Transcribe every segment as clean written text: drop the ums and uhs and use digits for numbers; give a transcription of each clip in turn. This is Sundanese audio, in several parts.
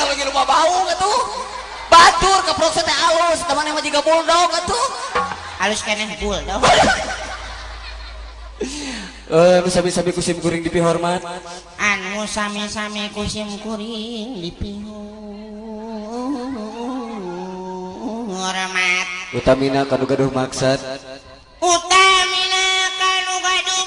kalau lagi lupa bau atuh. Batur keprok teh alus, temannya mah jiga bulldog atuh. Alus keneh bulldog. Nu sami-sami kusim kuring dipihormat. Anu sami-sami kusim kuring dipihormat. Utamina kanu gaduh maksad. Utamina kanu gaduh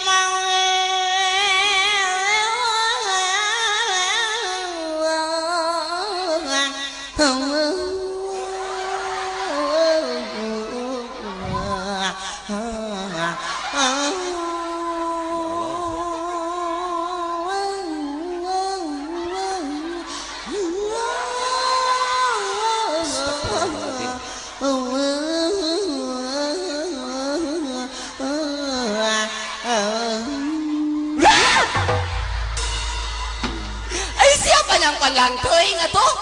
panjang teuing atuh.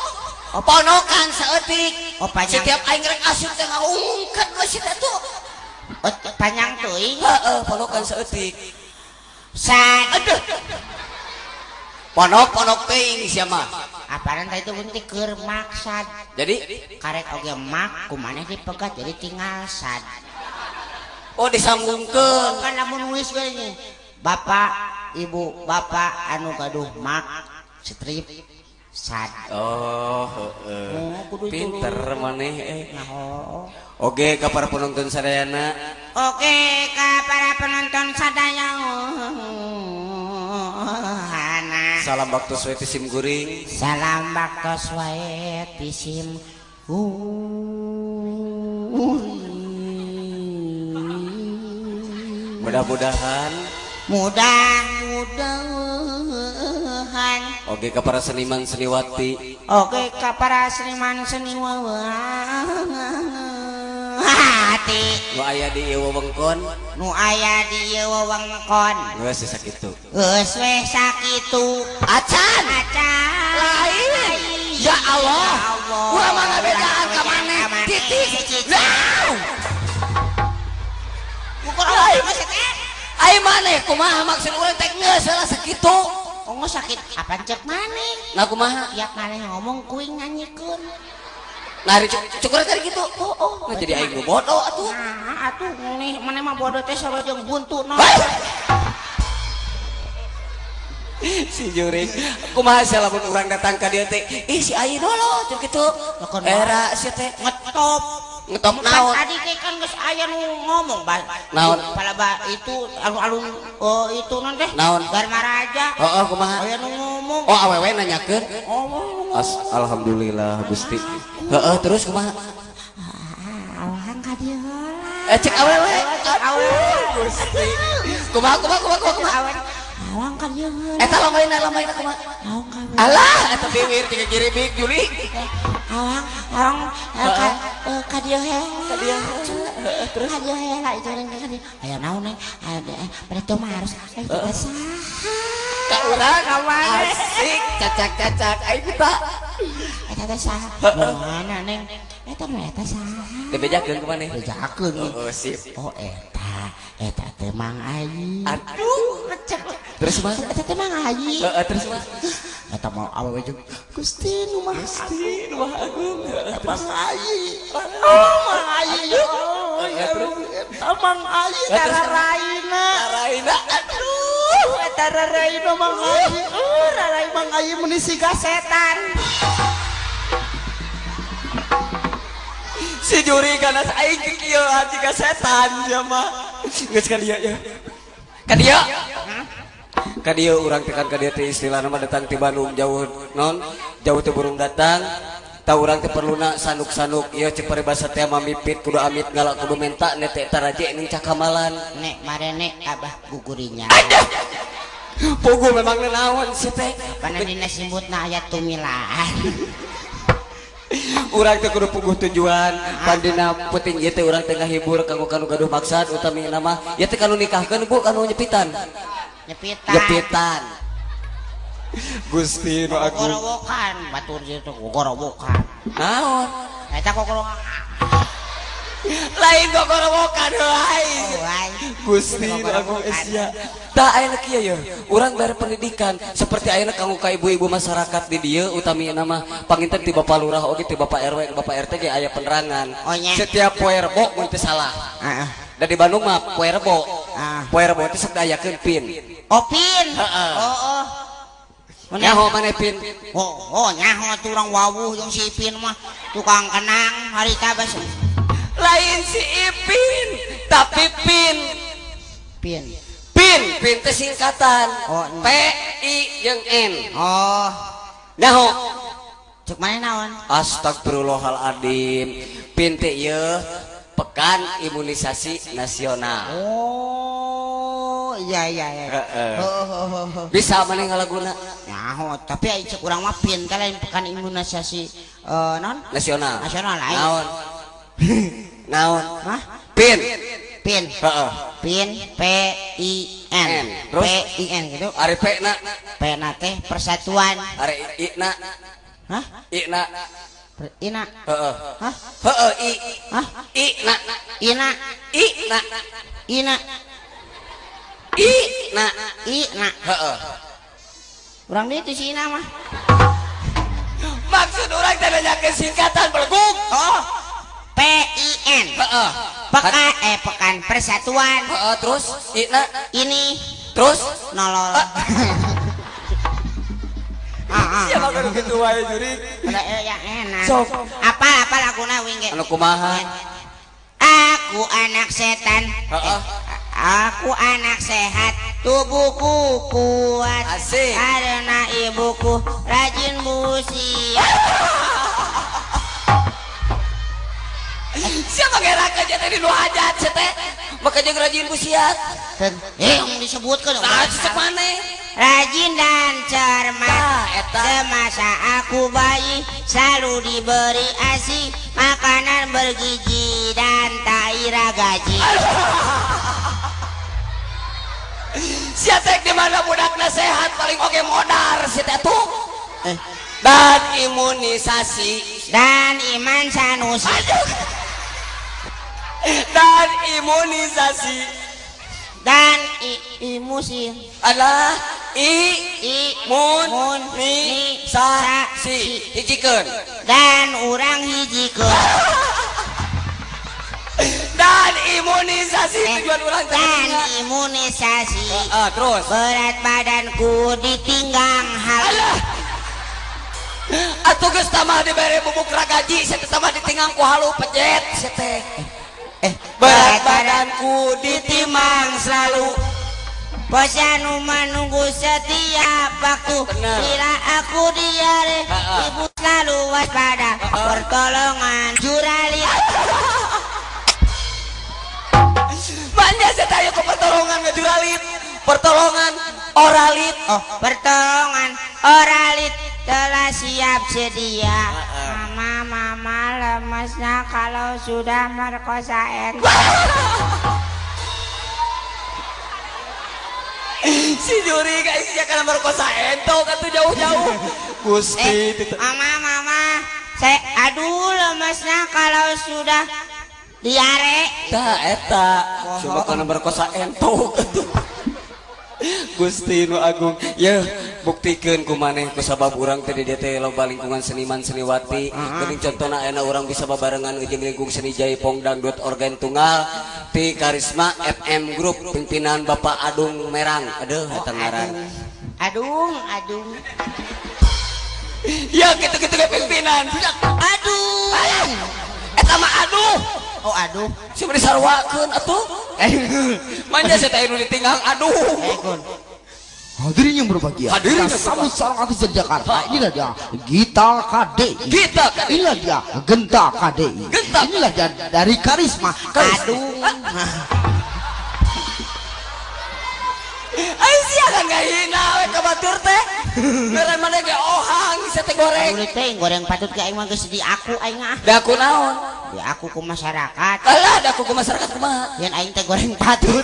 Ponokan saeutik. Oh, panjang. Setiap aing rek asup teh ngaungkeun we si teh tuh. Oh, panjang teuing. Heeh, ponokan saeutik. Sad. Aduh. Ponok-ponok teuing sia mah. Apaan teh itu teh keur maksad. Jadi karek oge mak kumaneh dipegat jadi tinggal sad. Oh, disambungkeun. Oh, kan lamun nulis we nya. Bapak, ibu, bapak anu gaduh mak strip sad. Oh, heeh. Oh, pinter maneh eh. Oke, ka para penonton sadayana. Oke, ka para penonton sadayana. Salam baktos wae ti sim kuring. Salam baktos wae ti sim kuring. Mudah-mudahan mudah-mudahan. Oke ka para seniman seniwati. Oke ka para seniman seniwati. Nu aya di ieu wewengkon. Nu aya di ieu wewengkon. Geus sakitu. Geus we sakitu. Acan. Acan. Lain. Ya Allah. Urang mah ngabedaan ka maneh. Titik. Nah. Ukur mah teh. Ai maneh kumaha maksud urang teh geus lah sakitu. Oh, sakit apa cek maneh? Nah kumaha? Tiap maneh ngomong kuing nanyikeun. Nah, cukur tadi gitu. Oh, oh. Nah, jadi aing nu bodoh atuh. Nah, atuh nih maneh mah bodoh teh sarua jeung buntu no. Si juring, kumaha sia lamun urang datang ka dieu teh? Ih, si Ayi dolo cek kitu. Era sia teh ngetop. Ngetop naon? Tadi teh kan geus aya nu ngomong ba. Naon? Palaba itu alun-alun oh itu non teh. Naon? Darmaraja. Heeh, kumaha? Aya nu ngomong. Oh, awewe nanyakeun. Oh. Alhamdulillah Gusti. Heeh, terus kumaha? Awang ka dieu heula. Eh cek awewe. Awewe Gusti. Kumaha kumaha kumaha kumaha? Awang ka dieu heula. Eta lamaina lamaina kumaha? Awang ka. Alah, eta biwir tiga kiribik Juli. Awang, awang ka dieu heula. Ka dieu heula. Terus ka dieu heula itu neng ka dieu. Aya naon neng? Pada teu harus aya saha. Ka urang asik cacak-cacak aing kita. Eta teh saha? Mana neng? Eta nu eta saha? Teh bejakeun ka maneh? Bejakeun. Oh, sip. Oh, eta. Eta teh Mang Ayi. Aduh, ngecek. Terus mah? Eta teh Mang Ayi. Heeh, terus mah? Eta mah awewe jeung Gusti nu Maha Gusti nu Maha Agung. Mang Ayi. Oh, Mang Ayi. Eta Mang Ayi tararaina. Tararaina. Aduh, eta raraina Mang Ayi. Oh, rarai Mang Ayi meuni siga setan. Si juri kana aing kieu jiga setan sia mah. Geus ka dieu ya. Ka dieu. Ka dieu urang tekan ka dieu teh istilahna mah datang ti Bandung jauh non, jauh teh burung datang. Ta urang teh perluna sanuk-sanuk ieu cek paribasa teh mamipit kudu amit ngalak kudu menta nete taraje ning cakamalan. Nek marene abah gugurinya. Pugu memang naon sia teh. Pana dina simbutna aya tumilan. Urang teh kudu puguh tujuan pandina penting ieu teh urang teh ngahibur kanggo kanu gaduh maksad utamina mah ieu teh kanu nikahkeun Bu kanu nyepitan. Nyepitan. Nyepitan. Gusti nu agung. Gorowokan batur ieu teh gorowokan. Naon? Eta gorowokan. Lain gorowokan heuh. Gusti Agung Asia. Tah ayeuna kieu ye, urang bare pendidikan seperti ayeuna kanggo ka ibu-ibu masyarakat di dieu utami nama panginten ti Bapak Lurah oge ti Bapak RW, Bapak RT ge aya penerangan. Oh, nya. Setiap poe Rebo mun teu salah. Heeh. Da di Bandung mah poe Rebo. Ah. Poe Rebo teh sok diayakeun PIN. Oh, PIN. Heeh. Oh, oh. Nyaho maneh PIN? Oh, oh nyaho atuh urang wawuh jeung si Ipin mah tukang kenang harita bas. Lain si Ipin, tapi PIN. Pin. PIN, PIN teh singkatan. Oh, P I jeung N. Oh. Nyaho. Cek maneh naon? Astagfirullahaladzim. PIN teh ieu Pekan Imunisasi Nasional. Oh, iya iya iya. Heeh. Oh. Bisa maneh ngalaguna? Nyaho, tapi ai cek urang mah PIN teh lain Pekan Imunisasi naon? Nasional. Nasional lain. Naon? Naon? Hah? PIN. PIN. Heeh. PIN P I N. Terus P I N gitu. Ari P na. P na teh persatuan. Ari I na. Hah? I na. I na. Heeh. Hah? Heeh I. Hah? I na. I na. I na. I na. I na. I na. Heeh. Urang dieu teh si Ina mah. Maksud urang teh nanyakeun singkatan belegug. Oh. P I N. Heeh. Pekan Persatuan. Heeh, terus I na. Ini. Terus nolol. Siapa kudu kitu wae jurik. Yang enak. Sok. Apa laguna wing ge? Anu kumaha? Aku anak setan. Heeh. Aku anak sehat, tubuhku kuat. Asik. Karena ibuku rajin busiat. Siapa ngerakeun jadi nu hajat sia teh? Maka jeung rajin busiat. Yang disebutkeun. Tah cek maneh. Rajin dan cermat. Tah eta. Semasa aku bayi selalu diberi ASI, makanan bergizi dan tak ira gaji. Sia teh di mana budakna sehat paling oge modar sia teh tuh. Dan imunisasi dan iman sanusi. Dan imunisasi dan imusi adalah i mun ni sa si hijikeun dan urang hijikeun dan imunisasi tujuan urang dan imunisasi. Terus berat badanku ditinggang hal. Alah. Atuh geus tambah dibere bubuk ragaji sia teh tambah ditinggang ku halu pejet sia teh. Berat badanku ditimbang selalu. Posyandu menunggu setiap waktu. Bila aku diare, ibu selalu waspada. Pertolongan juralit. Banyak saya tanya ke pertolongan ngejuralit. Pertolongan oralit. Oh, pertolongan oralit telah siap sedia. Mama, mama lemesnya kalau sudah merkosa ente. Si juri guys ya karena merkosa ento kan tuh jauh-jauh. Gusti. Mama, mama, saya aduh lemesnya kalau sudah diare. Ta eta, cuma karena merkosa ento tuh. Gusti nu agung. Ya, buktikeun ku maneh ku sabab urang teh di dieu teh loba lingkungan seniman seniwati. Geuning contona ayeuna urang bisa babarengan jeung lingkung seni Jaipong dangdut organ tunggal ti Karisma FM Group pimpinan Bapak Adung Merang. Aduh eta ngaran. Adung, Adung. Ya kitu-kitu ge pimpinan. Aduh. Eta mah aduh. Oh aduh, si beri sarwakeun atuh. Manja saya teh nu ditinggang aduh. Hadirin yang berbahagia, kita sambut seorang artis dari Jakarta. Inilah dia Gita KDI. Gita KDI. Inilah dia Genta KDI. Genta. Inilah dia dari Karisma. Aduh. Ai sia kan ngahina we ka batur teh. Mere maneh ge ohang sia teh goreng. Kulit teh goreng patut ge aing mah geus di aku aing ah. Da ku naon? Di aku ku masyarakat. Alah da aku ku masyarakat kumaha? Yen aing teh goreng patut.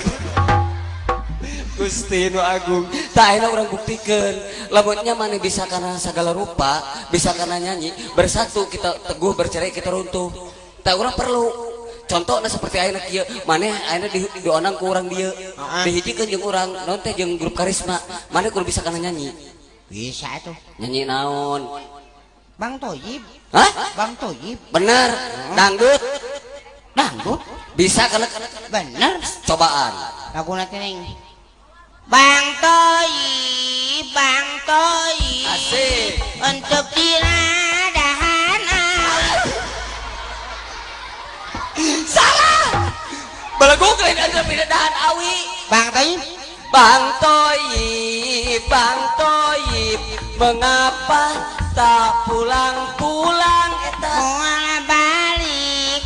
Gusti nu agung. Tah ayeuna urang buktikeun lamunnya maneh bisa kana sagala rupa, bisa kana nyanyi, bersatu kita teguh, bercerai kita runtuh. Tah urang perlu. Contohna seperti ayeuna kieu, maneh ayeuna dionang ku urang dieu. Dihijikeun jeung urang naon teh jeung grup Karisma. Maneh kudu bisa kana nyanyi. Bisa tuh. Nyanyi naon? Bang Toyib. Hah? Bang Toyib. Bener. Dangdut. Dangdut? Bisa kana bener. Cobaan. Laguna teh ning. Bang Toyib, Bang Toyib. Asik. Untuk diradahan awi. Salah. Beleguk lain anu dahan awi. Bang Toyib. Bang Toyib, Bang Toyib, mengapa tak pulang-pulang eta?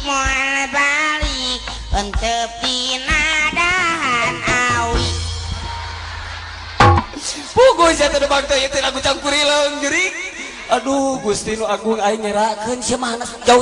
Moal balik untuk dinadahan awi. Puguh sia teh Bang Toyib teh lagu cangkurileung jurig. Aduh Gusti nu agung aing ngerakeun sia mah jauh.